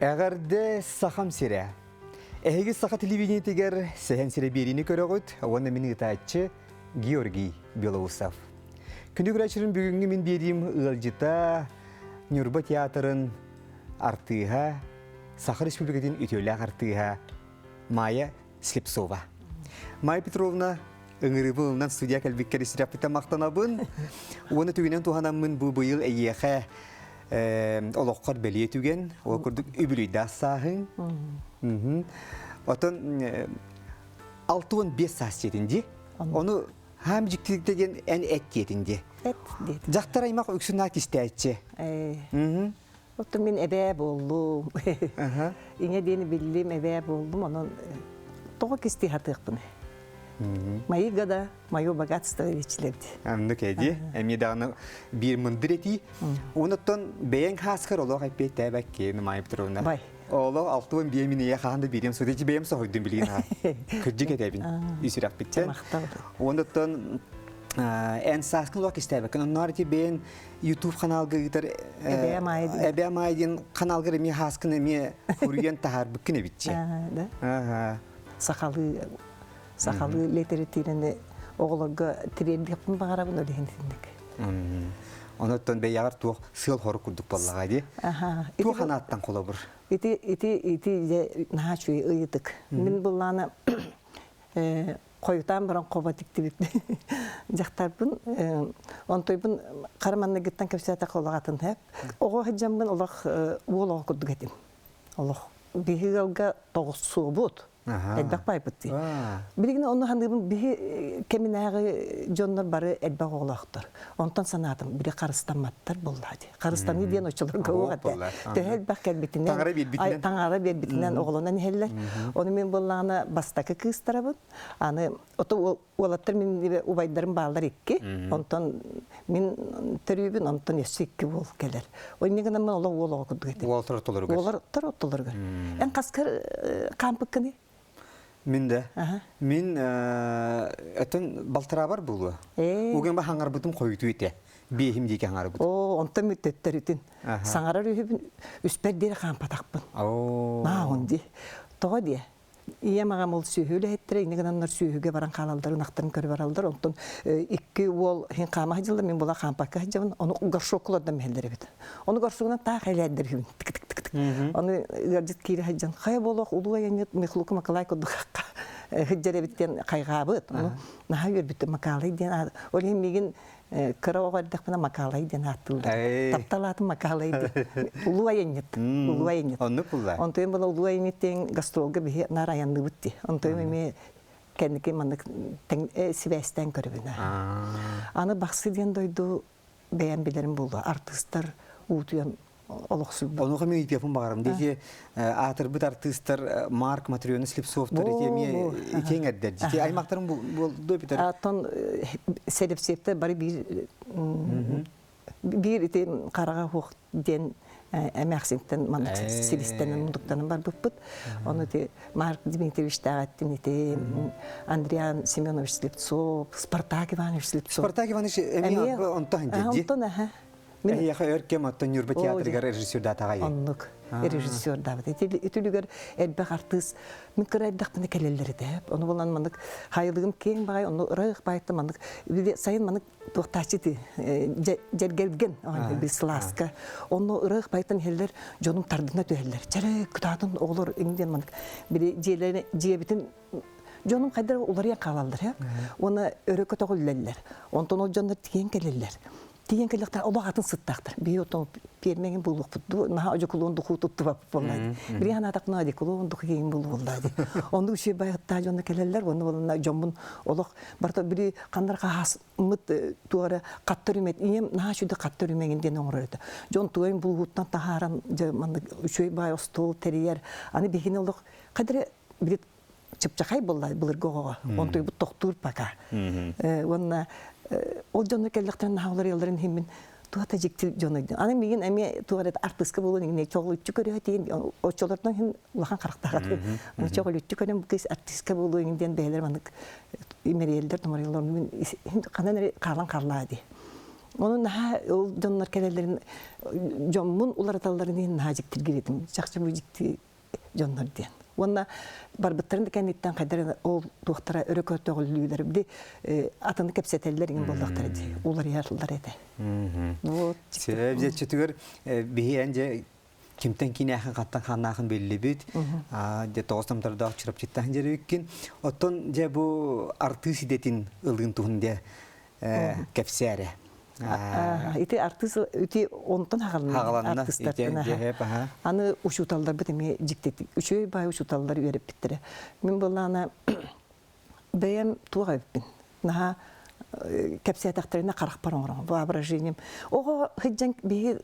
Эҕэрдэ Сахам сирэ! Эһиги саха телевидениетигэр Сэһэн сирэ биэриини көрөҕүт уонна мин ыытааччы Георгий Белоусов. Күндү көрөөччүлэрим бүгүҥҥү мин биэриим ыалдьыта Ньурба театрын артыыһа, Саха Республикатын үтүөлээх артыыһа Майя Слепцова. Майя Петровна ыҥырыыбын ылынан студия кэлбиккэр истирэхпиттэн махтанабын. Уонна түгэнэн туһанаммын бу быйыл эйиэхэ олоххор бэлиэ түгэн, ол курдук үбүлүйдээх сааһыҥ. Отон 65 саас диэтин дии. Ону хаам дьиктиликте диэн эн эт диэтин дии. Эт диэтин. Дьахтар аймах үксүн кистээччи. Оттон мин эбээ буоллум. Иҥэ диэни биллим, эбээ буоллум, онон тоҕо кистии сатыахпыный? Мои года, мое богатство ичилэбит. Оннук эди. Эмиэ даҕаны биир мындыр этии. Онуттан бэйэҥ хааскар олох эппиэттээбэккин, Майя Петровна. Бай. Олох алтуон биэ мин ийэ хаһан да биириэм суох. Бэйэм соһуйдум билигин аха. Кырдьык этэбин. Үсүрэхпиттэн. Махтал. Онуттан эн сааскын олох кистээбэккин. Онноор ити бэйэн YouTube ханаалга ыытар Эбээ Маайа диэн. Эбээ Маайа диэн ханаалгар эмиэ хааскын эмиэ хуруйан таһаарбыккын эбитчи. Да. Аха. Сахалыы сахалыы литератураны оҕолорго тириэрдиэхпин баҕарабын ол иһин итинник. Онуттан бэйэҕэр туох сыал-хорук курдук буоллаҕа дии. Аха. Туох анааттан холобур? Ити ити ити дьэ наһаа үчүгэй ыйытык. Мин былаана хойутаан баран хобо тиктибит дьахтарбын онтойбун хара манныгыттан кэпсээтэххэ олох атын хэп оҕо сылдьаммын олох уол оҕо курдук этим олох биһи ыалга тоҕусуобут элбэх байбыт дии билигин ону саныыбын биһи кэминээҕи дьоннор бары элбэх оҕолоохтор онтон санаатым били харыстамматтар буоллаа дии харыстаныы диэн оччолорго уох этэ төһө элбэх кэлбитинэн таҥара биэрбитинэн таҥара биэрбитинэн оҕолонон иһэллэр ону мин буоллаҕына бастакы кыыстарабын аны ото уолаттар мин убайдарым бааллар икки онтон мин төрүүбүн онтон өссө икки уол кэлэр инньэ гынан мин олох уол оҕо курдук этим уолтар ортолоругар уолаттар ортолоругар эн хаскар хаампыккыный Мин да. Мин өтөн балтараабар буолуо. Угэн ба хаҥарбытым хойутуу этэ. Биэһим диэки хаҥарбыт. Оо, онтон мүттөттөрүтүн. Саҥарар үһүбүн үспэр диэри хаампатахпын. Нааһун ди. Тоҕо диэ? Ийэм аҕам ол сүөһү үлэһиттэрэ, инньэ гынаннар сүөһүгэ баран хаалаллар, ынахтарын көрө бараллар. Онтон икки уол иһин хаама сылдьаллар, мин була хаампакка сылдьабын. Ону горшоккулардан иһэллэр эбит. Ону горшогунан таах элээрдэр үһүбүн. Тык-тык-тык. Ону ыалдьыт киирэ сылдьан, хайа буолуох улуу айанньыт Михлука Макалай курдук сылдьар эбит диэн хайҕаабыт. Ону наһаа үөрбүттэр Макалай диэн. Ол иһин миигин кыра оҕо эрдэхпинэ Макалай диэн ааттыыллар. Таптал аатым Макалай диэн. Улуу айанньыт. Улуу айанньыт. Оннук булла. Онтуйум була улуу айанньыт диэн гастролга биһи наар айанныыбыт дии. Онтуйум эмиэ кэнники маннык сибээстээн көрөбүн. Аны Бахсы диэн дойду бэйэм билэрим буолуо. Артыыстар уутуйан олохсуйбут. Онуоха мен ыйытыахпын баҕарам. Дии аатырбыт артыыстар Марк Матрена Слепцовтар ити эмиэ итиэҥ эрдэр. Дии аймактарым буолду эбитер. Оттон Селепсиэптэр бары биир биир ити хараҕа хуох диэн эмээхсинтэн маннык силистэнэн мундуктанан барбыппыт. Ону ити Марк Дмитриевичтээҕиттин ити Андриан Семенович Слепцов, Спартак Иванович Слепцов. Спартак Иванович эмиэ онтон дии. Онтон аха. Эһиэхэ өр кэм оттон Ньурба театрыгар режиссердаатаҕай? Оннук режиссердаабыт. Итилигэр элбэх артыыс мин кыра эрдэхпинэ кэлэллэр этэ. Ону булан маннык хайылыгым киэҥ баҕай, онну ырыах баайта маннык сайын маннык туохтааччы ити дьэргэлгэн бил сылааска. Онно ырыах байтан иһэллэр дьонум тардына түһэллэр. Чэрэ кытаатын оҕолор иҥдиэн маннык били дьиэлэрин дьиэбитин дьонум хайдах уларыйан хаалаллар уонна өрө көтөҕүллэллэр. Онтон ол дьоннор тиийэн кэлэллэр. Тиийэн кэллэхтэр олох атын сыттаахтар. Биһи отон пиэрмэҥин булуохпут дуу, наһаа одьукулуон духуу туттубаппыт буоллаа дии. Били санаатахпына одьукулуон духу киһин булуоллаа дии. Оннук үчүгэй байыттаа дьоно кэлэллэр, уонна буоланна дьоммун олох барыта били ханнар хаһаасмыт туора хаттар үмэт ийэм наһаа үчүгэй хаттар үмэҥин диэн оҥорор этэ. Дьон туойун булууттан таһааран дьэ маннык үчүгэй баай остуол тэрийэр. Аны биһигини олох хадары били чыпчахай буолла былыргы оҕоҕо. Онтуйбут тохтуур пока. Уонна ол дьонно кэллэхтэрин наһаа уларыйалларын иһин мин туох да дьикти дьон өйдүн. Аны миигин эмиэ туох эрэ артыыска буолуон иҥнэ чоҕулуччу көрүө тиийэн оччолортон иһин улахан харахтаах этим. Чоҕулуччу көрөн кыыс артыыска буолуон диэн бэйэлэр маннык имэрийэллэр томоруйаллар мин ханан эрэ хаалан хааллаа дии. Ону наһаа ол дьоннор кэлэллэрин дьоммун уларыталларын иһин наһаа дьиктиргиир Чахчы бу дьикти дьоннор диэн. Уонна барбыттарын да кэнниттэн хайдах ол туохтара өрө көтөҕүллүүлэр били атыны кэпсэтэллэр иҥин буоллахтара дии уларыйаллар этэ. Вот. Сөп дьэччитигэр биһи эн дьэ кимтэн кинээхин хаттан хааннаахын биллибит. Дьэ тоҕус тамтардаах чурапчыттан дьэрибиккин. Оттон дьэ бу артыыс идэтин ылыын туһун дьэ кэпсээрэ. Ити артыыс ити онтон хаҕаланна артыыстартан аны учууталларбыт эмиэ дьиктитик үчүгэй баай учууталлар үөрэппиттэрэ. Мин былаана бэйэм туох эбиппин наһаа кэпсээтэхтэринэ харахпар оҥорон воображением оҕо сылдьан биһи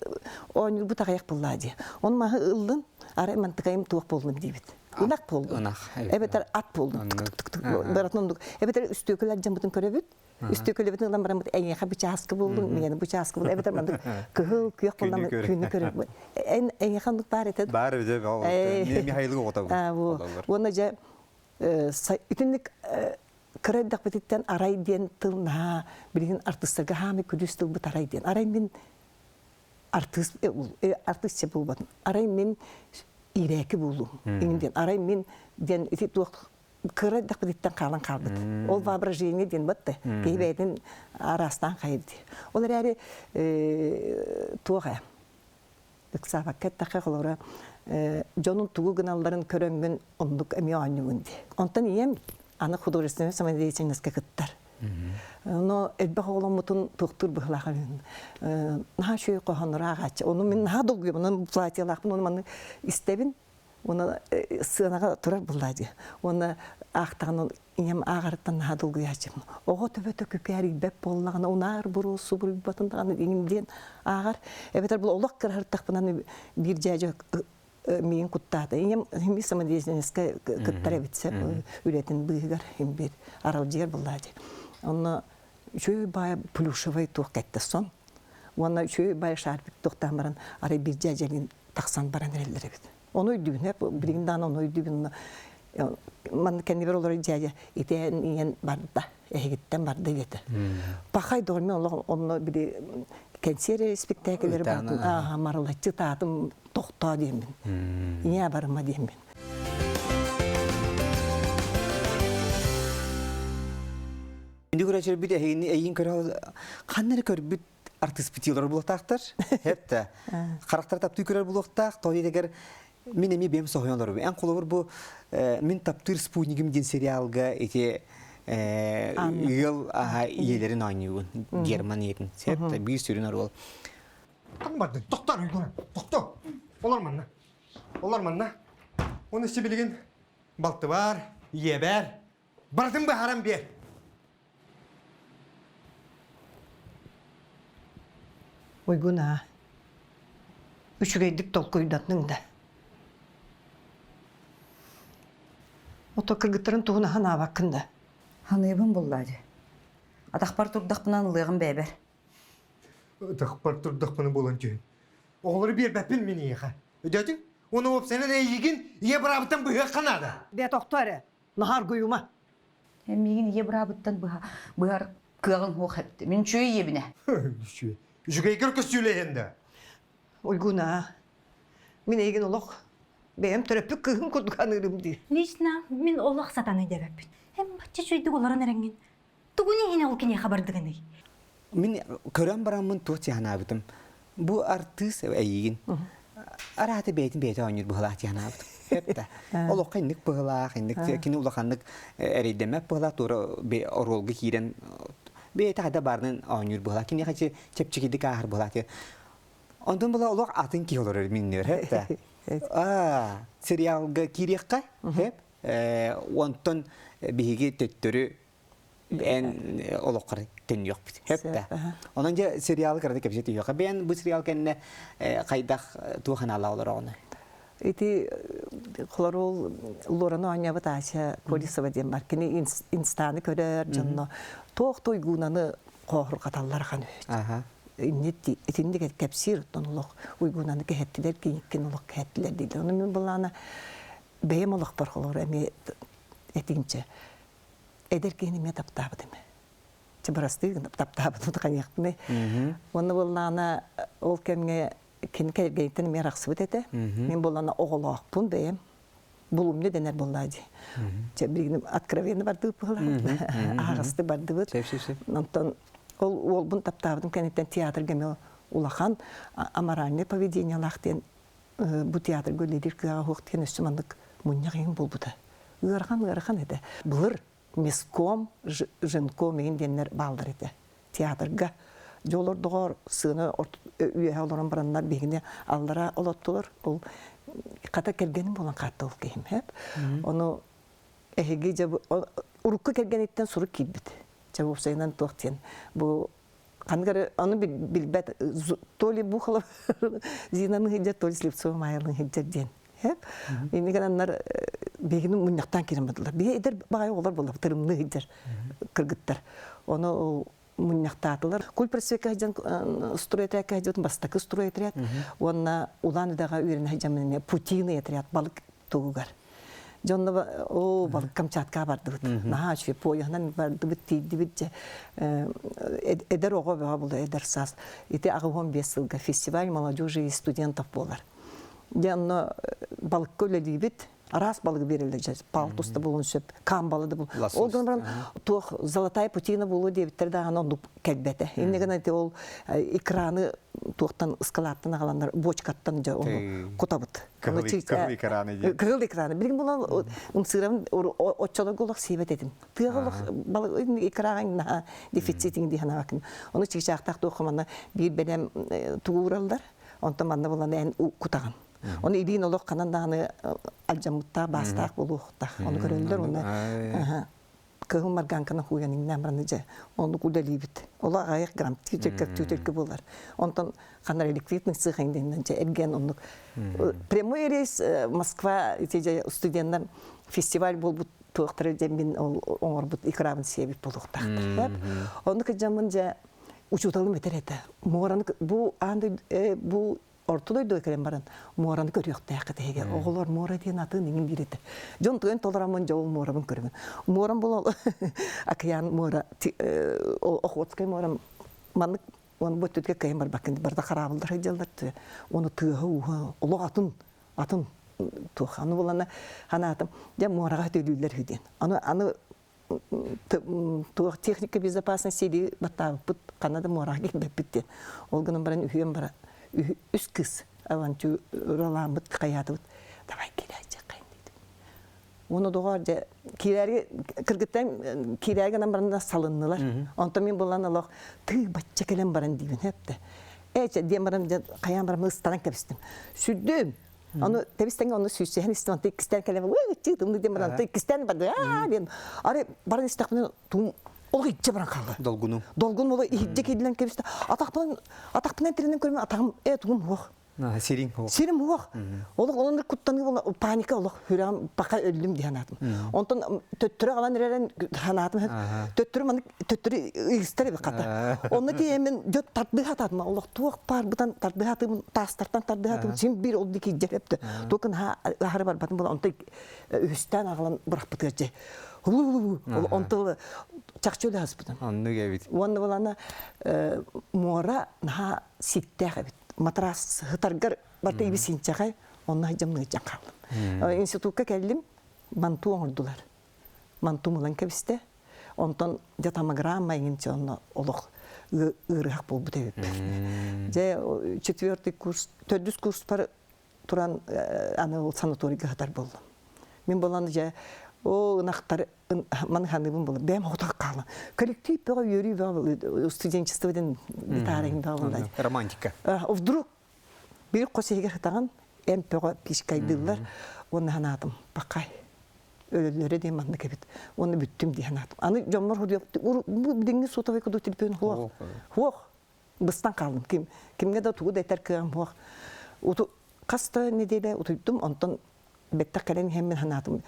оонньуурбут аҕыйах буоллаа дии ону маһы ыллын арай мантыкайым туох буоллун диибит ынах буоллун эбэтэр ат буоллун барытын оннук эбэтэр үстүөкүлэр дьаммытын көрөбүт үстүөкүлэбитин ылан бараммыт эйиэхэ бычааскы буоллун миэнэ бычааскы буоллун эбэтэр маннык кыһыл күөх буоллун күнү көрөбүт эн эйиэхэ оннук баар этэ баар эбит Михаилы оҕотобун уонна дьэ итинник кыра эрдэхпититтэн арай диэн тыл наһаа билигин артыыстарга хаамай күлүүс тылбыт арай диэн арай мин артыыс артыысча буолбатым арай мин иирээки буолуум иҥин диэн арай мин диэн ити туох кыра эрдэхпититтэн хаалан хаалбыт ол воображение диэн батта киһи бэйэтин араастаан хайыр дии ол эрээри туох ээ ыксаабакка эттэххэ холобура дьонун тугу гыналларын көрөммүн оннук эмиэ оонньуубун дии. Онтон ийэм аны художественнай самодеятельноска кыттар. Но элбэх оҕоломмутун туохтуур быһылаах наһаа үчүгэй хоһооннору ааҕааччы. Ону мин наһаа долгуйабын, ону платьелаахпын, ону маннык истэбин. Уонна сыанаҕа турар буллаа дии. Уонна аахтаҕына ийэм ааҕарыттан наһаа долгуйааччым. Оҕо төбөтө күкээрийбэт буоллаҕына, унаар буруо субуруйбатын даҕаны иҥин диэн ааҕар. Эбэтэр бұл олох кыраһыртахпынан биир дьээдьэ миин куттаата. Ийэм химби самодеятельностька кыттар эбит сөп үлэтин быыһыгар химбир аралдьыйар буллаа дии. Онно үчүгэй баай плюшевый туох кэттэ сон. Уонна үчүгэй баай шарфик туохтаан баран арай биир дьээдьэлиин тахсан баран эрэллэр эбит. Ону өйдүүбүн, билигин даҕаны ону өйдүүбүн. Манна кэннибэр олорор дьээдьэ итээн ийэн барда, эһигиттэн барда диэтэ. Пахай доҕор мен олох онно били кэнсиэр спектакльлэри бардым, ааха марылаччы таатым тохтоо диэммин. Ийээ барыма диэммин. Инди көрөчөрбүт эһигини эйин көрө ханна эрэ көрбүт артыспытиылар булуохтаахтар. Хепте. Харахтар таптыы көрөр булуохтаах. Тоҕо диэтигэр мин эмиэ бэйэм соһуйан олоробун. Эн холобур бу мин таптыыр спутнигим диэн сериалга ити ыал ийэлэрин оонньуубун. Герман ийэтин. Септе биир сүрүн оруол. Хам бардын. Тохтор, тохто. Олор манна. Олор манна. Оны сибилигин балтыбар, ийэбэр барытын быһааран биэр. Уйгун аа, үчүгэйдик толкуйданныҥ да. Ото кыргыттарын туһун аһанаабаккын да. Ханыыбын буллаа дии. Атахпар турдахпынан ылыаҕым бэйэбэр. Атахпар турдахпына буолан түһүн. Оҕолору биэрбэппин мин эйиэхэ. Өйдөөтүҥ? Уонна уопсайынан эйигин ийэ быраабыттан быһыахха наада. Бээ тохтоо эрэ. Наһаар гуйума. Эн миигин ийэ быраабыттан быһа быһар кыаҕыҥ суох эбит. Мин үчүгэй ийэбинэ. Үчүгэй. Үчүгэйгэр көстүүлэһэн да. Уйгуна, мин эйигин олох бэйэм төрөппүт кыыһым курдук аныырым дии. Лично мин олох сатаны дэбэппин. Эн бачча үчүгэйдик олорон эрэҥҥин. Тугун иһин ол киниэхэ бардыгыный? Мин көрөн бараммын туох дии Бу артыыс эйигин араата бэйэтин бэйэтэ оонньуур быһылаах дии санаабытым. Хепта. Олоххо инник быһылаах, инник кини улаханнык эрэйдэммэт быһылаах, туора оруолга киирэн бэйэтэ хада баарынан оонньуур быһылаах. Киниэхэ чэпчэкидик ааһар быһылаах. Онтон была олох атын киһи олорор миннүөр, хепта. Аа, сериалга киириэххэ, хеп. Онтон биһиги төттөрү эн олоххор төннүөхпүт. Хөп да. Онон дьэ сериалы кырата кэпсэ түһүөххэ. Бэйэн бу сериал кэннэ хайдах туох анаалаах олороҕуна? Ити холорул Лораны оонньообут Ася Колесова диэн бар. Кини инстаны көрөр дьонно туох туйгуунаны хоохурҕаталлар ахан үһү. Итинник кэпсиир оттон олох уйгуунаны кэһэттилэр киниккин олох кэһэттилэр дииллэр. Ону мин былаана бэйэм олохпор холор эмиэ этинчэ эдэр киһини эмиэ таптаабытым. Чэ бырастыы гына таптаабытым хайыахпыный. Уонна буоллаҕына ол кэмҥэ кини кэргэниттэн эмиэ арахсыбыт этэ. Мин буоллаҕына оҕолоохпун бэйэм. Булумньу дэнэр буоллаа дии. Чэ билигин откровенно бардыбыт буоллаҕа. Аһаҕастык бардыбыт. Онтон ол уолбун таптаабытым кэнниттэн театрга эмиэ улахан аморальное поведениелаах диэн бу театрга үлэлиир кыаҕа суох диэн өссө маннык мунньах иһин буолбута. Ыарахан ыарахан этэ. Былыр местком, женком иһин диэннэр бааллар этэ театрга. Дьэ олордоҕор сыана үөһэ олорон бараннар биһигини аллара олоттулар. Ол хата кэргэним буолан хаатта ол киһим. Ону эһиги дьэ урукку кэргэниттэн сурук киирбит. Дьэ уопсайынан туох диэн бу ханнык эрэ ону билбэт то ли Бухалов Зинаны сылдьар, то ли Слепцова Майалын сылдьар диэн. Инни гынаннар биһигини мунньахтаан киирэн бардылар. Биһи эдэр баҕайы оҕолор буолла, тырымныы сылдьар кыргыттар. Ону мунньахтаатылар. Куль просвекка сылдьан стройотрядка сылдьыбытым бастакы стройотряд уонна Улан Үдэҕэ үөрэнэ сылдьаммын путиный отряд балык тугугар. Дьонно оо балык Камчаткаҕа бардыбыт. Наһаа үчүгэй поеһынан бардыбыт, тиийдибит дьэ. Эдэр оҕо бөҕө буолар, эдэр саас. Ити 85 сылга фестиваль молодежи и студентов буолар. Дьэ онно балыкка үлэлиибит. Араас балыгы биэрэллэр дьэ. Палтус да буолуон сөп, камбалы да буолуон. Ол гынан баран туох золотая путина буолуо диэбиттэр даҕаны оннук кэлбэтэ. Инньэ гынан ити ол экраны туохтан ыскалааттан аҕаланнар бочкаттан дьэ ону кутабыт. Кыһыл экраны диэн. Кыһыл экраны. Билигин буолан ымсыырабын оччолорго олох сиэбэт этим. Тыаҕа олох балык экраҥ наһаа дефицитиҥ дии санаабаккын. Ону чыычаахтаах туохха манна биир бэлэм тугу уураллар. Онтон манна булан эн кутаҕын. Ону илиин олох ханан даҕаны алдьаммыттаах, баастаах буолуохтаах. Ону көрөллөр уонна кыһыл марганканы хууйан иҥнээн баран дьэ оннук үлэлиибит. Оло аҕыйах грамм түүтүркэ түүтүркэ буолар. Онтон ханна электритный цех иҥдиннэн дьэ эргиэн оннук. Прямой рейс Москва ити дьэ студеннар фестиваль буолбут туохтара дьэ мин ол оҥорбут икрабын сиэбит буолуохтаахтар. Оннук дьаммын дьэ учууталым этэр этэ. Муораны бу аан бу орто дойдуга кэлэн баран муораны көрүөхтээххит эһиги. Оҕолор муора диэн атын иҥин биир этэ. Дьон туйан толораммын дьол муорабын көрөбүн. Муорам була океан муора Охотскай муорам маннык он бу өттүгэр кыайан барбаккын барда хараабыллар сылдьаллар оны тыаһа-ууһа олох атын атын туох аны булана ханаатым дьэ муораҕа төлүүллэр үһү диэн аны аны туох техника безопасности дии баттаабыппыт ханна да муораҕа киирбэппит диэн ол гынан баран үһүөн бара үс кыыс авантюралааммыт хайаатыбыт давай киирээччи диэтим уону доҕоор дьэ киирээри кыргыттан киирээри гынан баран салыннылар онтон мин булан олох тыы бачча кэлэн баран диибин эптэ ээ чэ диэн баран дьэ хайаан баран ыстаран кэбистим сүрдүм Аны тэбис-тэҥҥэ ону сүүсэһэн истим, онтон иккистээн кэлэн, ыы, ыччыы, диэн баран, онтон иккистээн барды, аа диэн. Ары баран истэхпинэ, туум олох иччэ баран хаалла. Долгуну. Долгун олох иһирдьэ киирдилэн кэбистэ. Атахпынан, атахпынан тиринэн көрүмэ, атаҕым, ээ, тугум суох. Сириҥ суох. Сирим суох. Олох онон куттаныы була, паника олох, сүрэҕим бака өллүм дии санаатым. Онтон төттөрү аҕалан эрэрэн санаатым, төттөрү маннык төттөрү ыйыстар эбит хата. Онно тиийэммин дьэ тардыһа олох туох баарбытан тардыһатым таастартан тардыһатым син биир ол дики дьэрэптэ туокун аһары барбатым була онто үһүстээн аҕалан бырахпытыгар дьэ онто чахчы үлэ аспытым. Оннук эбит. Уонна булана муора наһаа ситтээх эбит. Матрас хытаргар барта иби синчэхэй онно дьамныгычан хааллым. Институкка кэллим манту оҥордулар. Мантум ылан кэбистэ. Онтон дьэ томограмма иҥинчэ онно олох ыарыһах буолбут эбиппин. Дьэ четвертый курс, төрдүс курспар туран аны ол санаторийга сытар буоллум. Мин буолан дьэ оо ынахтар маны ханыыбын буолан бэйэм хотох хаалан коллектив бөҕө үөрүү бөҕө студенчество диэн гитара бөҕө буолла. Романтика. Вдруг биир хос иһигэр сытаҕын эмп бөҕө пичкайдыыллар уонна санаатым пакай өлөллөрө диэн маннык эбит уонна бүттүм дии санаатым аны дьоммор бу билиҥҥи сотовый курдук телефон хуох хуох быстан хааллым ким кимҥэ да тугу да этэр кыаҕым суох уту хас да нэдиэлэ утуйдум онтон бэттэх кэлэн иһэммин санаатым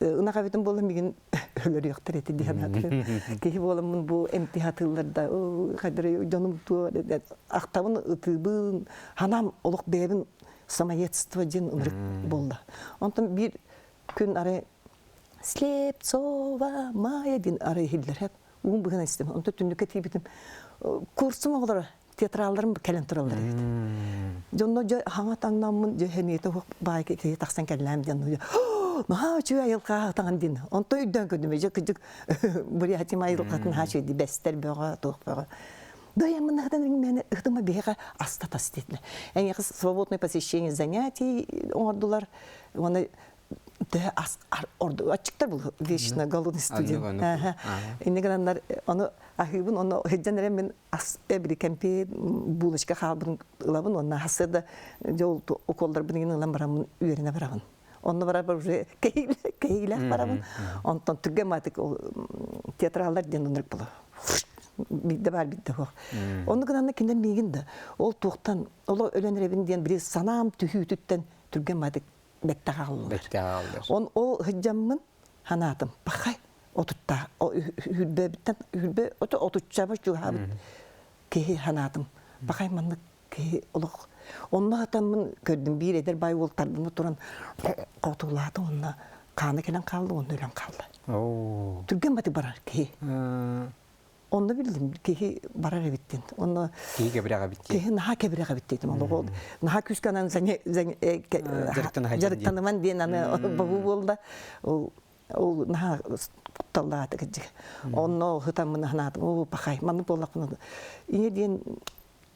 ынах эбитим буолла мигин өлөрүөхтэр эти дии санаатым киһи буоламмын бу эмти хатыыллар да хайдары дьонум туо ахтабын ытыыбын ханаам олох бэйэбин самоедство диэн ынырык буолла онтон биир күн арай Слепцова Майя диэн арай иһиллэр. Уун быһан истим. Онто түннүккэ тиийбитим. Курсум оҕолоро театралларым кэлэн тураллар эбит. Дьонно дьэ хаҥа таҥнаммын дьэ хэниэтэ уһук баай киһи тахсан кэллэм диэн наһаа үчүгэй айылҕа таҥан диэн. Онто өйдөөн көрдүм дьэ кырдьык Бурятия айылҕатын наһаа үчүгэй бэстэр бөҕө туох бөҕө. Да я мынахтан мені ыһтыма биһиэхэ аста тас диэтилэр. Эйиэхэ свободное посещение занятий оҥордулар. Уонна төһө ас орду аччыктар был вечно голодный студент. Инне гынаннар ону аһыыбын ону сылдьан эрэн мин ас эбили кэмпиэт булочка хаалбытын ылабын уонна хассыарда дьэ ол уколларбын игин ылан бараммын үөрэнэ барабын. Онно барарбар уже кэһиилээх барабын. Онтон түргэн маатык театраллар диэн оннук була. Биирдэ баар биирдэ суох. Онну гынанна кинилэр миигин да ол туохтан оло өлөн эрэбин диэн били санаам түһүүтүттэн түргэн маатык бэтте хааллылар. Бэтте хааллылар. Он ол сылдьаммын ханаатым пахай отутта үрбэбиттэн үрбэ ото отуччаба чугаһаабыт киһи ханаатым пахай маннык киһи олох онно хатаммын көрдүм биир эдэр бай уол тардына туран хотуулаата онно хаана кэлэн хаалла онно өлөн хаалла түргэн баты барар киһи Онно биллим киһи барар эбиттин. Онно киһи кэбирэх эбит Киһи наһаа кэбирэх эбит диэтим. Олоҕу наһаа күүскэ анан дьарыктаныман диэн аны бобуу буолла. Ол ол наһаа кутталлаата кырдьык. Онно хытаммын ханаатым. Оо, пахай, маннык буоллахпына. Ийэ диэн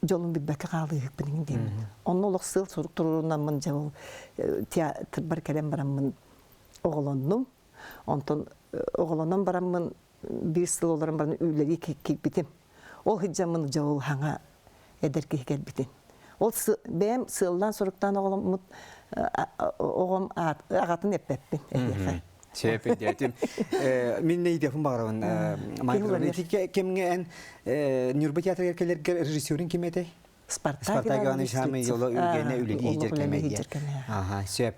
дьолун билбэккэ хаалыыһыкпын иҥин диэммин. Онно олох сыал-сорук туруорунаммын дьэ ол театрбар кэлэн бараммын оҕолоннум. Онтон оҕолонон бараммын биир сыл олорон баран үлэлии киирбитим. Ол сылдьаммын дьэ ол хаҥа эдэр киһи кэлбитин. Ол бэйэм сыаллаан-соруктаан оҕоломмут оҕом аҕатын эппэппин эһиэхэ. Сөп өйдөөтүм. Мин нейдиэхпин баҕарабын. Ити кэмҥэ эн Ньурба театрыгар кэлэргэр режиссерин ким этэй? Спартак, Спартак Иванович Хамы йоло үргэнэ үлэлии иһдьэр кэмэ Аха, сөп.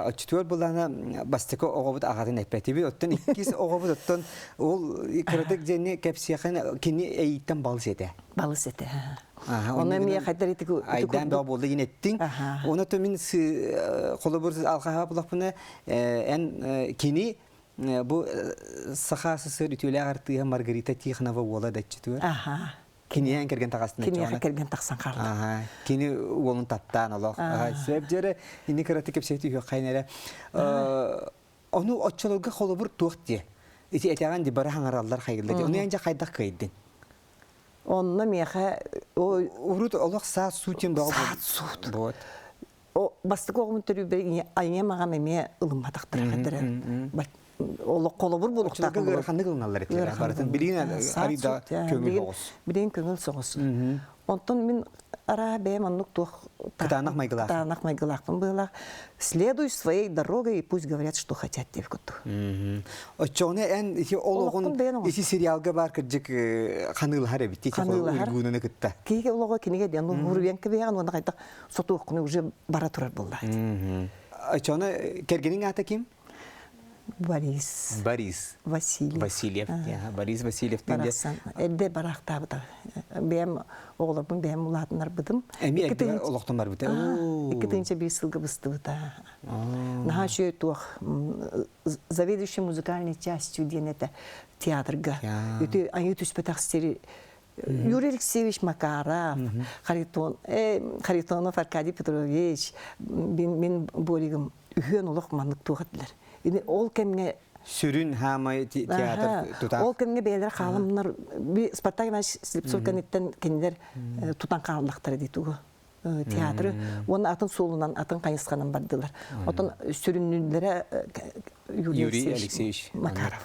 Оччотугар буллаана бастакы оҕобут аҕатын эппэтибит, оттон иккис оҕобут оттон ол кыратык дьэни кэпсиэхин кини эйиттэн балыс этэ. Балыс этэ. Оны эмиэ хайдар ити Айдаан бөҕө буолла диэн эттиҥ. Оны то мин холобур алҕаһа булахпына эн кини бу Саха СССР үтүөлээх артыыһа Маргарита Тихонова уола даччытыгар. Аха. Киниэн кэргэн таҕастын Киниэхэ кэргэн тахсан хаалла. Аха. Кини уолун таптаан олох. Сөп дьэрэ ини кыраты кэпсэти үһүөххайын эрэ. Ону оччолорго холобур туох диэ. Ити этэҕэн ди бары хаҥараллар хайылла ди. Ону эн хайдах кыайдын? Онно миэхэ урут олох саат суутин бөҕө саат суут. Вот. Бастакы оҕомун төрүүбэр айым аҕам эмиэ ылымматахтара хадара. Олох холобур буолуохтаах. Ыараханнык ылыналлар этилэр. Барытын билигин арыйда көҥүл соҕус. Билигин көҥүл соҕус. Онтон мин араа бэйэм оннук туох кытаанах майгылаах. Кытаанах майгылаахпын быһыылаах. Следуй своей дорогой и пусть говорят, что хотят деп курдук. Оччоҕуна эн ити олоҕун ити сериалга бар кырдьык ханыылаһар эбит. Ханыылаһар. Уйгуунаны кытта. Киһи олоҕо кинигэ диэн уруйан кэбиһэҕин уонна хайдах сотуоххуну уже бара турар буолла. Оччоҕуна кэргэниҥ аата ким? Борис. Борис. Васильев. Васильев. Борис Васильев. Барахсан. Эрдэ бараахтаабыта. Бэйэм оҕолорбун бэйэм улаатыннарбытым. Эми эрдэ олохтон барбыта. 2001 сылга быстыбыта. Наһаа үчүгэй туох заведующий музыкальной частью диэн этэ театрга. Үтү айыы түспэтэх сири Юрий Алексеевич Макаров, Харитон, Харитонов Аркадий Петрович, мин Боригым үһүөн олох маннык туох этилэр. Ол кэмҥэ сүрүн хаамай театр тутаах. Ол кэмҥэ бэйэлэр хаалымнар Спартак Иванович Слепцов кэнниттэн кинилэр тутан хааллахтара дии тугу театры уонна атын суолунан атын хайысханан бардылар. Отон сүрүннүүлэрэ Юрий Алексеевич Макаров.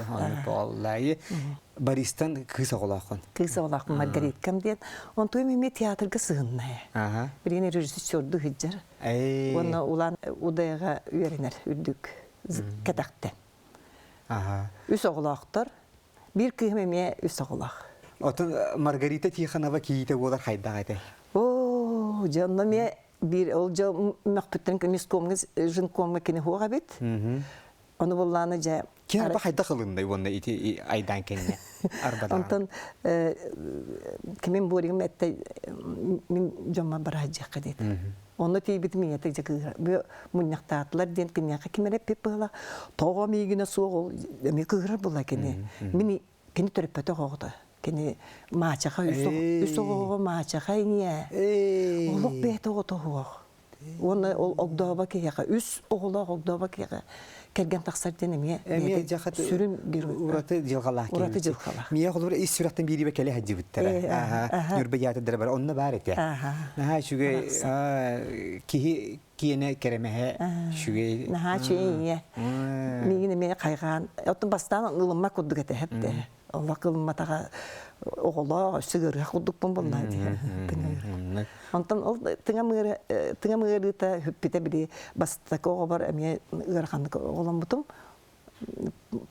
Бористан кыыс оҕолооххун. Кыыс оҕолоохпун Маргариткам диэн. Онтуйум эмиэ театрга сыһынна. Билигин режиссерду сылдьар. Уонна Улан Удайга үөрэнэр үрдүк кэтэхтэн. Үс оҕолоохтор. Биир кыыһым эмиэ үс оҕолоох. Отон Маргарита Тихонова кийиитэ буолар хайдах этэй? Оо, дьэ онно эмиэ биир ол дьэ мөхпүттэн мискомҥа жинкомҥа кини хуох эбит. Ону буллааны дьэ Кини арба хайдах ылыннай уонна ити айдаан кэннэ арбадаан. Онтон кимин буоригым этте мин дьоммор бараһдьыахха диэтэ. Онно тиийбитим ийэтэ дьэ кыыһа бу мунньахтаатылар диэн киниэхэ ким эрэ эппит быһыылаах. Тоҕо миигинэ суох ол эмиэ кыыһырар буолла кини. Мин Кини төрөппөтөх оҕото. Кини маачаха үс оҕоҕо маачаха ийэ. Олох бэйэтэ оҕото суох. Уонна ол огдообо киһиэхэ үс оҕолоох огдообо киһиэхэ кэргэн тахсар диэн эмиэ эмиэ дьахат сүрүн герой ураты дьылҕалаах ураты дьылҕалаах. Миэ холобур ис сүрэхтэн биирибэ кэлэ сылдьыбыттара. Ньурба театрдара бар онно баар этэ. Наһаа үчүгэй киһи киэнэ кэрэмэһэ үчүгэй. Наһаа үчүгэй ийэ. Миигин эмиэ хайҕаан оттон бастаан ылыммат курдук этэ эптэ. Олох ылымматаҕа оҕолоох өссө ыарыһах курдукпун буоллаа дии. Онтон ол тыҥам ыарыыта хүппүтэ били бастакы оҕобор эмиэ ыараханнык оҕоломмутум.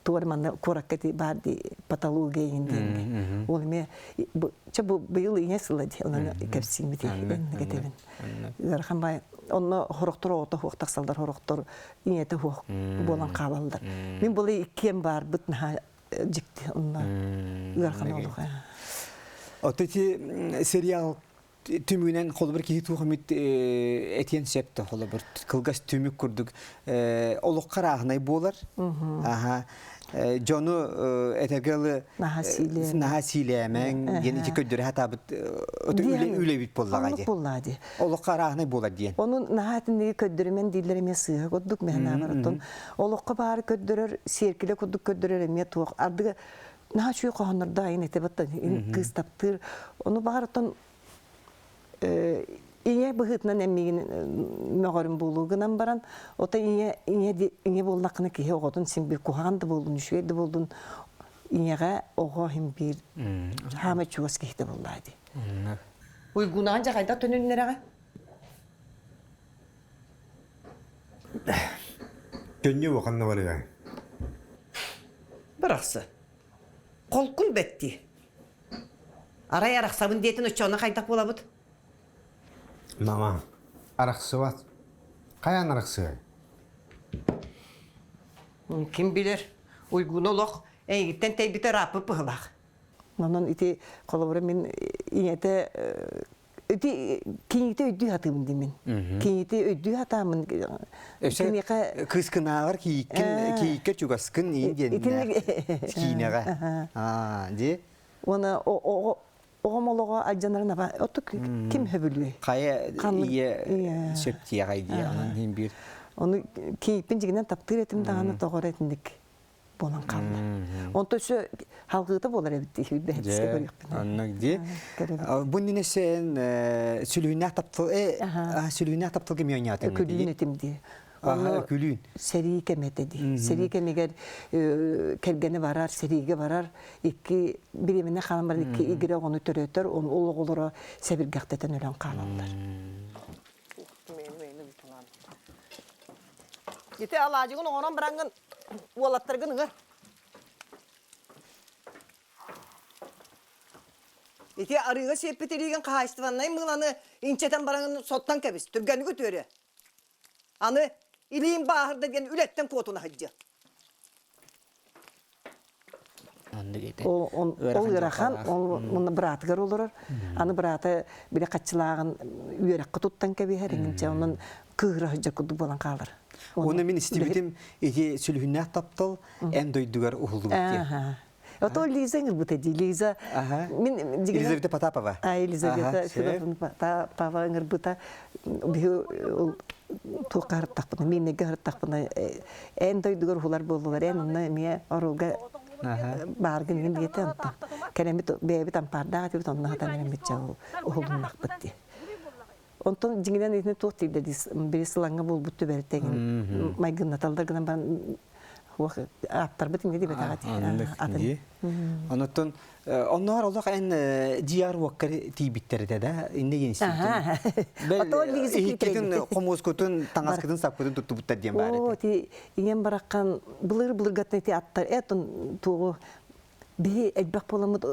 Туор манна куоракка баар дии патология иҥин диэҥҥэ. Ол эмиэ чэ бу быйыл ийэ сыла дии онон кэпсииммит этэбин. Ыарахан бай онно хорохтор оҕото хуох тахсаллар хорохтор ийэтэ хуох буолан хаалаллар. Мин була иккиэн баарбыт наһаа дьикти онно ыарахан олох. Ото ити сериал түмүгүнэн холобур киһи туох эмит этиэн сөп да холобур кылгас түмүк курдук олоххо арааһынай буолар аха дьону этэргэ дылы наһаа сиилээмэҥ диэн ити көрдөрө сатаабыт үлэбит буоллаҕа дии буоллаҕа дии олоххо арааһынай буолар диэн ону наһаа итинниги көрдөрүмэн дииллэр эмиэ сыыһа курдук мэһэнэҕэр оттон олоххо баары көрдөрөр сиэркилэ курдук көрдөрөр эмиэ туох ардыга наһаа үчүгэй хоһооннордоох айан этэ баттан кыыс таптыыр ону баҕар оттон ийэ быһыытынан эммигин мөҕөрүм буолуу гынан баран ото ийэ ийэ ийэ буоллаххына киһи оҕотун син биир куһаҕан да буоллун үчүгэй да буоллун ийэҕэ оҕо иһин биир хаамай чугас киһитэ буоллаа дии Уйгунаан дьэ хайдах төнүннэрэҕэ? Көнньү ханна барыаҥ? Бырахсы. Холкун бэтти. Арай арахсабын диэтин оччоҕуна хайдах буолабыт? Мама, арахсыбат. Хайаан арахсыай? Ким билэр, Уйгуну олох эйигиттэн тэйбитэ ырааппыт быһылаах. Онон ити холобура мин ийэтэ ити киниитэ өйдүү сатыыбын диимин. Киниити өйдүү сатаамын. Өссө кыыскынааҕар кийиккин кийиккэ чугаскын иин диэннээх киинэҕэ. Аа, ди. Уона оҕом олоҕо алдьанарын аба оттук ким хөбүлүөй? Хайа ийэ сөп диэҕэй дии онон иһин биир. Ону кийикпин дьигинэн таптыыр этим даҕаны тоҕор этинник буолан хаалла. Онто өссө халгыыта буолар эбит дии бэһэтискэ көрүөхпүн. Оннук дии. Бу иннинэ сен сүлүһүннээх таптал сүлүһүннээх тапталга ми оонньоотуҥ Күлүүн этим дии. Онно күлүүн. Сэрии кэмэ этэ дии. Сэрии кэмигэр кэргэнэ барар, сэриигэ барар, икки бириэмэнэ хаалан баран икки игирэ оҕону төрөтөр, ол оҕолоро сэбиргэхтэтэн өлөн хаалаллар. Ити алаадьыгын оҥорон бараҥҥын уолаттаргын ыҥыр. Ити арыыга сиэппит илиигин хаһаайыстыбаннай мыыланы инчэтэн бараҥын соттон кэбис, түргэнник үтүөрүө. Аны илиим бааһырда диэн үлэттэн куотуна сылдьыа. Ол ыарахан, ол быраатыгар олорор. Аны быраата били хаччылааҕын үөрэххэ туттан кэбиһэр, иҥинчэ онон кыыһыра сылдьар курдук буолан хаалар. Уонна мин истибитим ити сүлүһүннээх таптал эн дойдугар уһуллубут диэн. Ото Лиза ыҥырбыта дии. Лиза мин Елизавета Потапова. А Елизавета Федоровна Потапова ыҥырбыта. Биһи туохха һырыттахпына, мииннэргэ һырыттахпына эн дойдугар уһулар буоллулар, эн онно эмиэ оруолга бааргын иҥин диэтэ онтон. Кэлэммит бэйэбит ампаардаах этибит, онно хатан эрэммит дьэ уһулуннахпыт дии. Онтон дьиҥинэн итини туох тиийдэ дии, били сылаҥҥа буолбут түбэлтэ эҥин майгыннаталлар гынан баран ааптарбыт инньэ диэбэтэҕэ атын. Онуттан онноор олох эн дьиэҕэр уоккар тиийбиттэр этэ да иннэ диэн истибитим. Хомуоскутун таҥаскытын саппытын туттубуттар диэн баар этэ. Оо, ти ийэм бараххан былыр былыргаттан ити аттар этон туоҕу биһи элбэх буоламмыт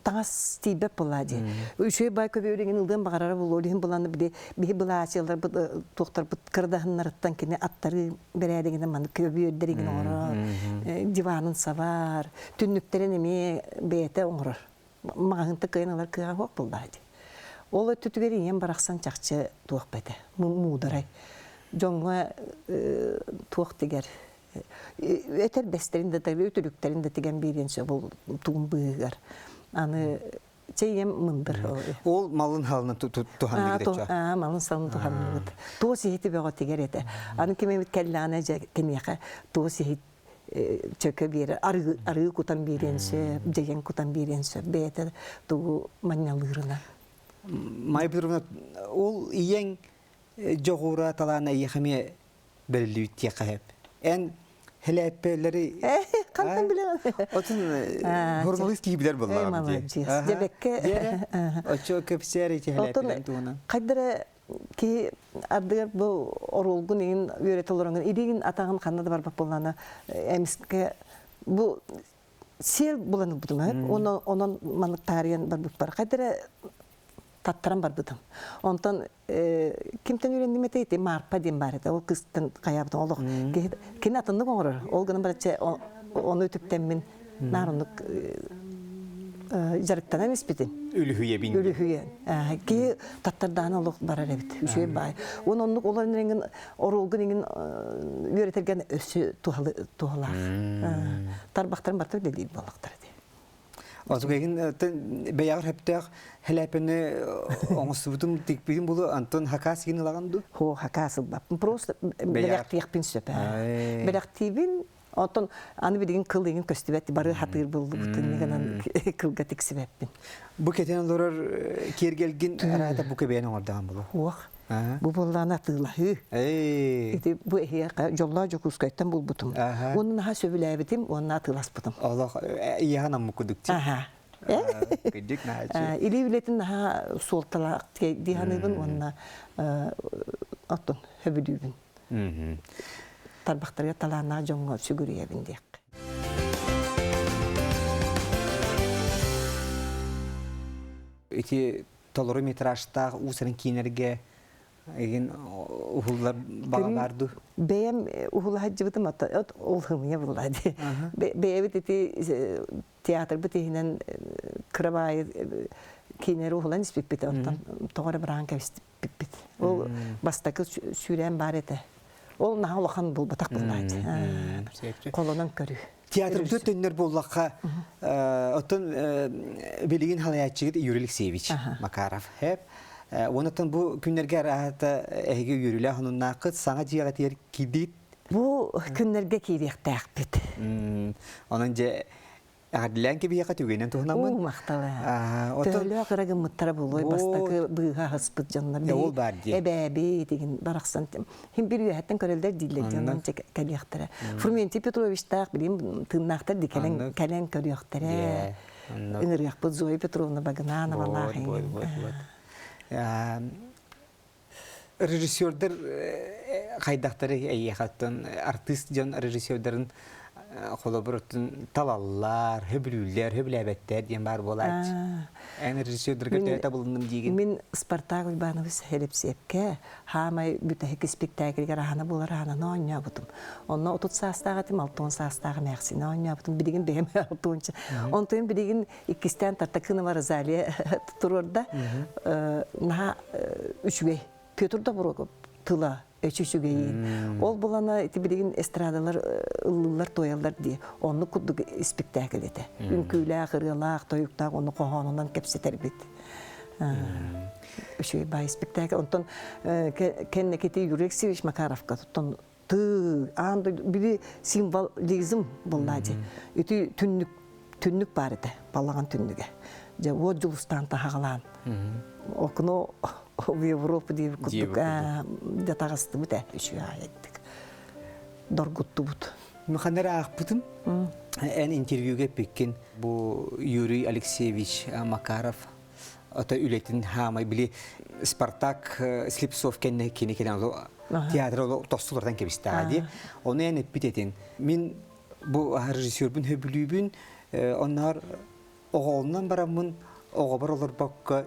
таҥас тиийбэт буоллаа дии. Үчүгэй баай көбүөрүгүн ылыан баҕарара буолуо, ол иһин булан били биһи былаачыяларбыт туохтарбыт кырадаһыннарыттан кини аттарыы бэрээдэгинэн маннык көбүөрдэригин оҥорор, диванын сабар, түннүктэрин эмиэ бэйэтэ оҥорор. Маҕаһыынта кыайан ылар кыаҕа суох буоллаа дии. Ол өттүтүгэр ийэм барахсан чахчы туох бэтэ, муударай. Дьоҥҥо туох тигэр. Этэр бэстэрин да үтүлүктэрин да тигэн биэриэн сөп ол тугун быыһыгар. Аны чэйем мындыр. Ол малын халынан туһанныгыт этэ. Аа, малын салын туһанныбыт. Туос иһити бөҕө тигэр этэ. Аны ким эмит кэллэҕинэ дьэ киниэхэ туос иһит чөкө биэрэр, арыы, арыы кутан биэриэн сөп, дьэйэн кутан биэриэн сөп. Бэйэтэ тугу манньалыырынан. Майя Петровна, ол ийэҥ дьоҕура талаана эйиэхэ эмиэ бэриллибит диэххэ сөп. Эн хэлээппэлэри Хантан билэҕин? Отун журналист киһи билэр буоллаҕым дии. Молодец. Дьэбэккэ. Оччо кэпсээр ити хэлээппэлэрин туһунан. Хайдара киһи ардыгар бу оруолгун иин үөрэтэ олороҥун илиигин атаҕын ханна да барбат буоллаҕына эмискэ бу сиэл булан ылбытым онон онон маннык таарыйан барбыппар хайдара таттаран барбытым онтон кимтэн үөрэнним этэ ити Марпа диэн баар этэ ол кыстан хайаабытым олох кини атыннык оҥорор ол гынан барачча ону үтүктэммин наар оннук дьарыктанан испитим үлүһүйэбин үлүһүйэн киһи таттардаан олох барар эбит үчүгэй баай уон оннук ол иҥин оруолгун иҥин үөрэтэргэн өссө туһалаах тарбахтарын барыта үлэлиир буоллахтара дии Отугайгын бэйэҕэр сөптөөх хэлээппэни оҥостубутум тикпитим булу Антон хакас гин ылаҕын дуу? Хо хакас ылбаппын. Просто бэлэхтиэхпин сөп. Бэлэхтиибин Оттон аны билигин кыл иҥин көстүбэт бары хатыыр буллубутун гынан кылга тиксибэппин. Бу кэтэн олорор киэргэлгин араата бу кэбээн оҥордоҕун булу. Уох. Бу буоллаҕына атыылаһыы. Ити бу эһиэхэ дьоллоох Дьокуускайтан булбутум. Уонна наһаа сөбүлээбитим уонна атыыласпытым. Олох ийэҕин аммык кудук дии. Аха. Кырдьык наһаа Илии үлэтин наһаа суолталаах дии саныыбын уонна оттон сөбүлүүбүн. Тарбахтарыгар талааннаах дьоҥҥо сүгүрүйэбин диэххэ. Ити толору метражтаах уус-уран киинэргэ игин уһуллар баҕа баар дуу? Бэйэм уһула сылдьыбытым ол хымыйа булла дии. Бэйэбит ити театрбыт иһинэн кыра баайы киинэри уһулан испиппит оттон тоҕо эрэ быраҕан кэбиспиппит. Ол бастакы сүүрээн баар этэ. Ол наһаа улахан буолбатах буоллааччы. Холонон көрүү. Театрбыт төннөр буоллахха, оттон билигин халайааччыгыт Юрий Алексеевич Макаров. Онон бу күннэргэ араата эһиги үөрүүлээх онуннааххыт саҥа дьиэҕитигэр киирдигит. Бу күннэргэ киириэхтээхпит. Онон дьэ Эҕэрдэлээн кэбиһиэхэ түгэнин туһунаммын. Уу махтала. Төһөлөөх ыра гыммыттара буолуой бастакы быыһа аһыспыт дьоннор. Ол баар дии. Эбээби тигин барахсан хим bir үөһэттэн көрөллөр дииллэр дьоннон кэлиэхтэрэ. Фрументий Петровичтаах билим тыыннаахтар ди кэлэн кэлэн көрүөхтэрэ. Ыҥырыахпыт Зоя Петровна Багынановалаах. Режиссердар хайдахтары эйиэхэттэн артыыс дьон режиссердарын холобур оттон талаллар, хөбүлүүллэр, хөбүлээбэттэр диэн баар буолааччы. Эн режиссердарга төһө табылынным диигин? Мин Спартак Уйбанович Хелепсиэпкэ хаамай бүтэһик испиктээкилигэр аһана буолар аһананы оонньообутум. Онно 30 саастаах этим, 60 саастаах эмээхсини оонньообутум. Билигин бэйэм алтуонча. Онтон билигин иккистээн Тартакынова Розалия туруорда. Наһаа үчүгэй. Петр Доброгов тыла өчү үчүгэйин. Ол булана ити билигин эстрадалар ыллыыллар туойаллар дии. Оннук курдук испиктээкил этэ. Үҥкүүлээх, ырыалаах, тойуктаах ону хоһоонунан кэпсэтэрбит. Үчүгэй баай испиктээкил. Онтон кэнники Юрий Алексеевич Макаровка туттан тыы аан дойду били символизм буоллаа дии. Ити түннүк түннүк баар этэ, балаҕан түннүгэ. Дьэ уот дьулустаан таһаҕалаан. Окно в Европу диэбит курдук дьэ таҕыстыбыт ээ үчүгэй аайдык. Доргуттубут. Маханнар аахпытым. Эн интервьюга эппиккин бу Юрий Алексеевич Макаров ото үлэтин хаамай били Спартак Слепцов кэннэ кини кэлэн театр тостулардан кэбистэҕэ дии. Ону эн эппит этин. Мин бу режиссербун хөбүлүүбүн, онноор оҕолонон бараммын оҕобор олорбокко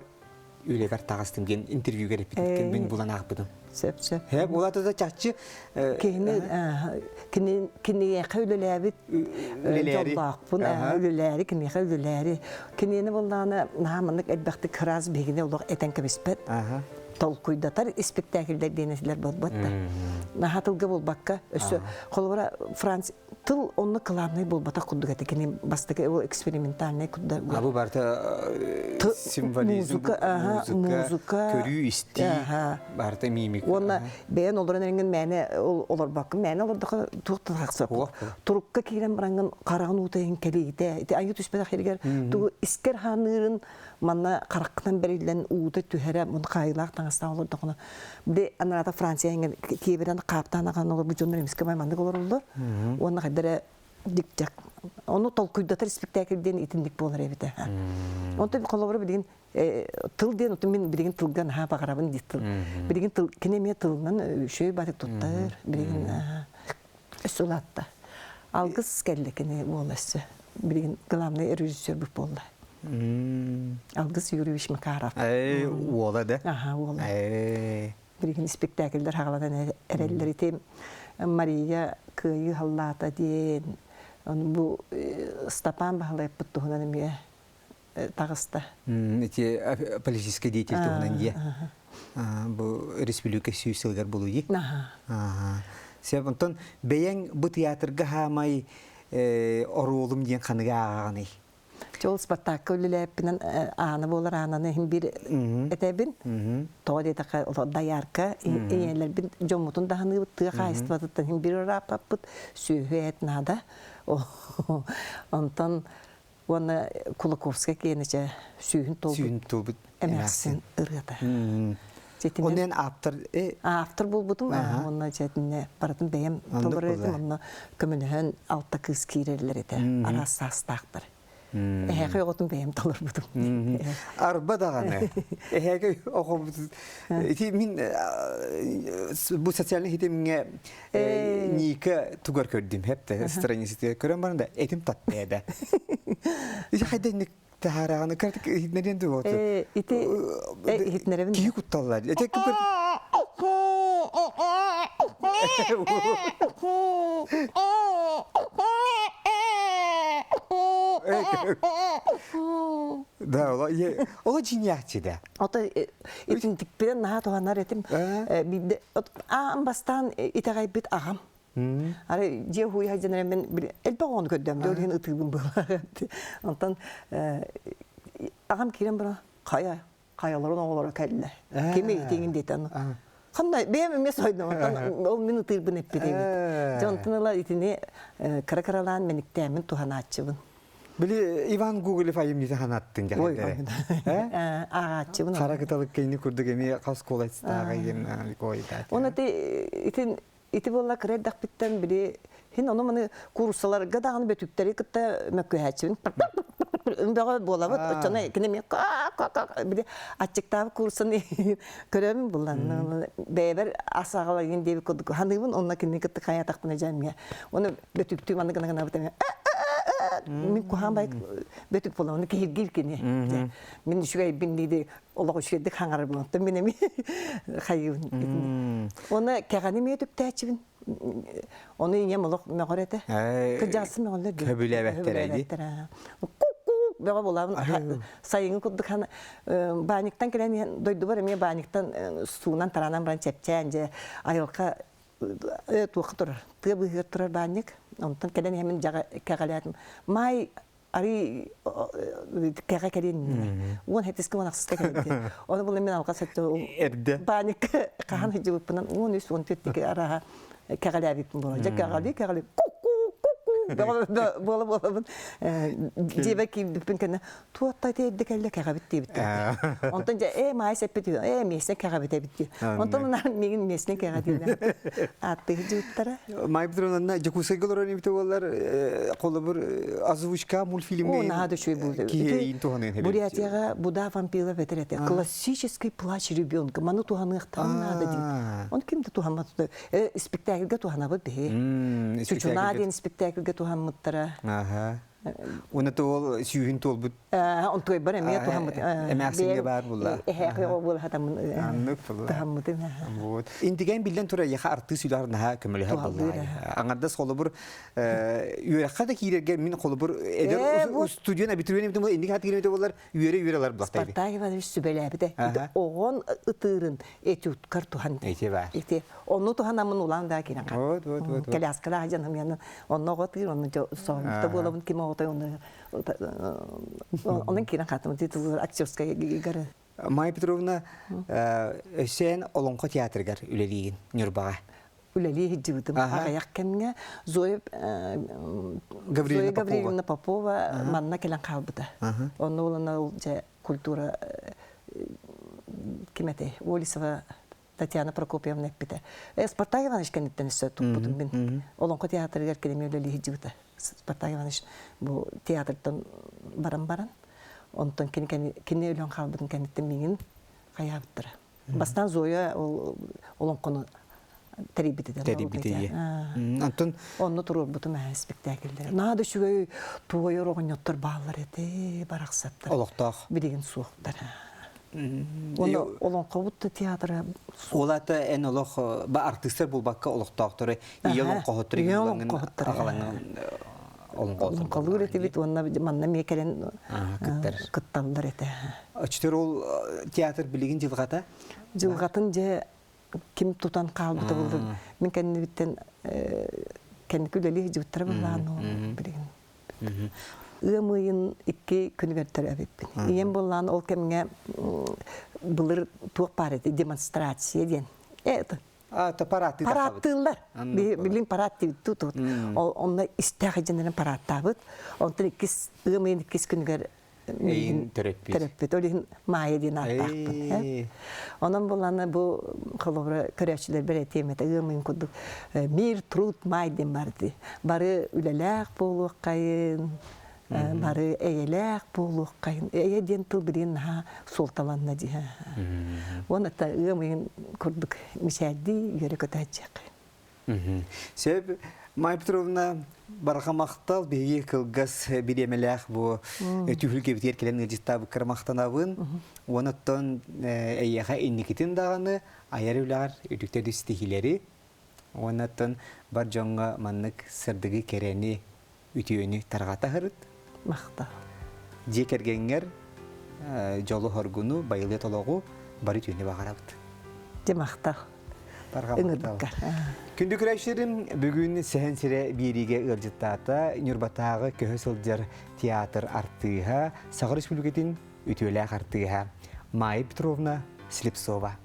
үлэбэр таҕыстым диэн интервьюгар эппитин мин булан аахпытым. Сөп сөп. Һэ, булата да чахчы Кини кини киниэхэ үлэлээбит дьоллоохпун үлэлээри киниэхэ үлэлээри кинини буллаана наһаа маннык элбэхтик кыраас биһигини олох этэн кэбиспэт. Толкуйдатар испиктээкиллэр диэн этилэр буолбат да. Наһаа тылга буолбакка, өссө холобура Франц тыл онно кылаабынай буолбатах курдук этэ. Кини бастакы ол экспериментальный курдук. А бу барыта символизм, музыка, музыка, көрүү-истии, барыта мимика. Уонна бэйэн олорон эрэҥҥин мээнэ олорбоккун, мээнэ олордоххо туох да тахсыах. Турукка киирэн бараҥҥын хараҕын уута иһин кэлиитэ, ити айыы түспэтэх сиригэр тугу искэр ханыырын манна хараххынан бэриллэн уута түһэрэ, муну хаайыылаах таҥастаах олордоххуна, били анаата Франция иҥэн киэбирэн хаптаан ахан олорбут дьоннор эмискэ маннык олороллор. Уонна хайда эрэ дик-дьак. Ону толкуйдатар спектакль диэн итинник буолар эбитэ. Онтон холобура билигин тыл диэн оту мин билигин тылга наһаа баҕарабын дии тыл. Билигин тыл кини эмиэ тылынан үчүгэй батык туттар. Билигин өссө улаатта. Алгыс кэллэ кини уол өссө. Билигин главный режиссер буолла. Алгыс Юрьевич Макаров. Уола да? Аха, уола. Билигин спектакльдер хаҕалатан эрэллэр ити Мария кыайыы халлаата диэн бу Степан Баһылайпыт туһунан эмиэ таҕыста. Ити политический деятель туһунан дии. Бу республика сүүс сылыгар булуйи. Сеп онтон бэйэҥ бу театрга хаамай оруолум диэн ханыга ааҕаҕыный? Чол Спартакка үлэлээппинэн аана буолар аананы иһин биир этэбин. Тоҕо диэтэххэ доярка ийэлэрбин дьоммутун даһаныыбыт тыа хаһаайыстыбатыттан иһин биир ырааппаппыт сүөһү эт наада. Онтон уонна Кулаковскай киэничэ сүүһүн толбут эмээхсин ырыата. Онон ааптар Автор буолбутум уонна дьэтинне барытын бэйэм толору этим онно көмөлөһөн алта кыыс киирэллэр этэ араас саастаахтар. Эһээхэй оҕотун бэйэм толорбутум. Арба даҕаны. Эһээхэй оҕобут ити мин бу социальный хитимҥэ Ника тугар көрдүм хепте страницатыгар көрөн баран да этим таттыада. Ити хайда таһаараҕаны кыратык иһитинэриэн дуу оту. Ити иһитинэрэбин. Киһи кутталлар. Эти Да, ола дьинияччы да. Ото итинтикпинэн наһаа туһанар этим. Биирдэ аан бастаан итэҕэйбит аҕам. Ары дьиэ хуйа дьэнэрэн мен элбэх оҕону көрдөм, дьэ ол иһин ытыыбын буолар. Онтон аҕам киирэн баран хайа хайаларын оҕолоро кэллэ. Кими итиҥин диэтэн. Ханна бэйэм эмиэ сойдум. Онтон ол мин ытыырбын эппит эбит. Дьэ онтон ыла итини кыра-кыралаан мэниктээммин туһанааччыбын. Били Иван Гоголев айымньыта ханаттын дьахайдары. Ааҕааччыбын. Хара кыталык кэйни курдук эмиэ хас куоластааҕа диэн койдаат. Оны итин ити буолла кыра эрдэхпиттэн били хин ону маны кууруссаларга даҕаны бөтүктэри кытта мөккүһээччибин бөҕө буолабыт оччоно кини эмиэ били аччыктаабыт кууруссаны көрөмүн буллан бэйэбэр ас аҕалагын диэбит курдук ханыыбын онно кинини кытта хайаатахпына дьэ эмиэ ону бөтүктүү маннык гына гынабыт эмиэ мин куһаан байык бөтүк буолан ону киһиргиир кини мин үчүгэйбин диди олох үчүгэйдик хаҥарар буолан мин эми хайыыбын Оны кэҕэни эмиэ түптээччибин. Ону ийэм олох мөҕөр этэ. Кырдьаҕасын мөҕөллөр дии. Хөбүлээбэттэрэ дии. Ку-ку бөҕө булабын. Сайыҥҥы курдук баанньыктан кэлэн иһэн дойдубар эмиэ баанньыктан суунан тараанан баран чэпчээн дьэ айылҕа туохха турар тыа быыһыгар турар баанньык. Онтон кэлэн иһэммин дьаҕа кэҕэлээтим. Маай арый кэҕэ кэлиэн иннинэ. Уон хэтискэ уон ахсыска кэлбитэ. Ону булан мин алҕас өттө Эрдэ. Бааньыкка хаһан сылдьыбыппынан 13 14 арааһа кэҕэлээбиппин буолар. Дьэ кэҕэлии кэҕэлии ку-ку ку-ку буола буолабын дьиэбэ киирбиппин кэннэ туотта ити эрдэ кэллэ кэҕэбит диэбиттэр. Онтон дьэ ээ маайыс эппит ээ миэстэ кэҕэбит эбит дии. Онтон миигин миэстэ кэҕэ диэн ааттыы сылдьыбыттара. Майя Петровна Дьокуускайга олорор эбитэ буоллар, холобур, озвучка мультфильмҥа О, наһаа да үчүгэй буолуо. киһи туһаныан Бурятияҕа Буда Вампилов этэр этэ. Классический плач ребенка. Маны туһаныахтарын наада диир. Оны ким да туһаммат. Спектакльга туһанабыт биһи. Чучунаа диэн спектакльга туһаммыттара. Аха. Уонна ол сүүһүн туолбут Онтуйбар эмиэ туһаммыт. Эмээхсиҥҥэ баар буолла. Эһээхи оҕо буола хатаммын. Аннык буолла. Туһаммытым. Вот. Интиген биллэн турар яха артыыс үлэҕэр наһаа көмөлөһөр буолла. Аҥардас холобур үөрэххэ да киирэргэ мин холобур эдэр студент абитуриент эбитим инник хат киирэмите боллар үөрэ-үөрэ алар булахтай. Спартак Иванович сүбэлээбитэ. Оҕон ытыырын этюдкар туһан. Эти бар. Ити онну туһанаммын улаан да киирэн Вот, вот, вот. Коляскалаах дьаным яны онно оҕо тыыр, онно соһумта буолабын ким оҕотой онно Онон киирэн хаатым титул актерская игры. Майя Петровна өссөөн Олоҥхо театрыгар үлэлиигин Ньурбаҕа. Үлэлии сылдьыбытым аҕыйах кэмҥэ Зоя Зоя Гаврильевна Попова манна кэлэн хаалбыта. Онно улана ол дьэ культура ким этэй Олесова Татьяна Прокопьевна эппитэ. Спартак Иванович кэнниттэн өссө туппутум мин. Олоҥхо театрыгар кинини үлэлии сылдьыбыта. Спартак Иванович бу театртан баран баран, онтон кини, кини өлөн хаалбытын кэнниттэн миигин хайаабыттара. Бастаан Зоя ол олоҥхону тэрийбитэ. Тэрийбитэ. Онтон онно туруорбутум ээ спектакльдэр. Наада үчүгэй туойар оҕонньоттор бааллар этэ барахсаттар. Олохтоох. Билигин суохтар. Уонна олоҥхобут да театра Ол аата эн олох ба артыыстар булбакка олохтоохтору ийэ олоҥхоһуттар Ийэ олоҥхоһуттар олоҥхолуур этибит уонна манна эмиэ кэлэн кытталлар этэ. Очтор ол театр билигин дьылҕата? Дьылҕатын дьэ ким тутан хаалбыта булду. Мин кэннибиттэн кэнники үлэлии сылдьыбыттара былаан билигин. Ыам ыйын икки күнүгэр төрөөбүппүн. Ийэм буоллаан ол кэмҥэ былыр туох баар этэ демонстрация диэн. Это парааттыыллар. Билин параат диэбит тут. Онно истээх дьэннэрин парааттаабыт. Онтон иккис ыам ыйын иккис күнүгэр Эйин төрөппүт. Төрөппүт. Ол иһин Маайа диэн ааттаахпын. Онон буланы бу холобура көрөөччүлэрбэр этиэм этэ ыам ыйын курдук мир, труд, май диэн барды. Бары үлэлээх буолуоххайын, бары эйэлээх буолуоххайын. Эйэ диэн тыл билигин наһаа суолталанна дии. Уонна ыам ыйын курдук мичээрдии үөрэ көтөөччүөххэ. Сөп, Майя Петровна, барҕа махтал биһиги кылгас бириэмэлээх бу түһүлгэбитигэр кэлэн ыалдьыттаабыккар махтанабын. Уонна оттон эйиэхэ инникитин даҕаны айар үлэҕэр үтүктэр ситиһиилэри уонна оттон бар дьоҥҥо маннык сырдыгы кэрэни үтүөнү тарҕата сырыт. Махтал. Дьиэ кэргэҥҥэр дьолу-соргуну, байылыат олоҕу бары үтүөнү баҕарабыт. Дьэ махтал. Ыҥырбыкка. Күндү көрөөччүлэрим, бүгүн Сэһэн сирэ биэриигэ ыалдьыттаата Ньурбатааҕы көһө сылдьар театр артыыһа, Саха Республикатын үтүөлээх артыыһа Майя Петровна Слепцова.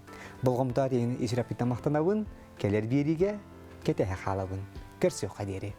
Болҕомтоот иһин ис сүрэхпиттэн махтанабын, кэлэр биэриигэ кэтэһэ хаалабын. Көрсүөххэ диэри.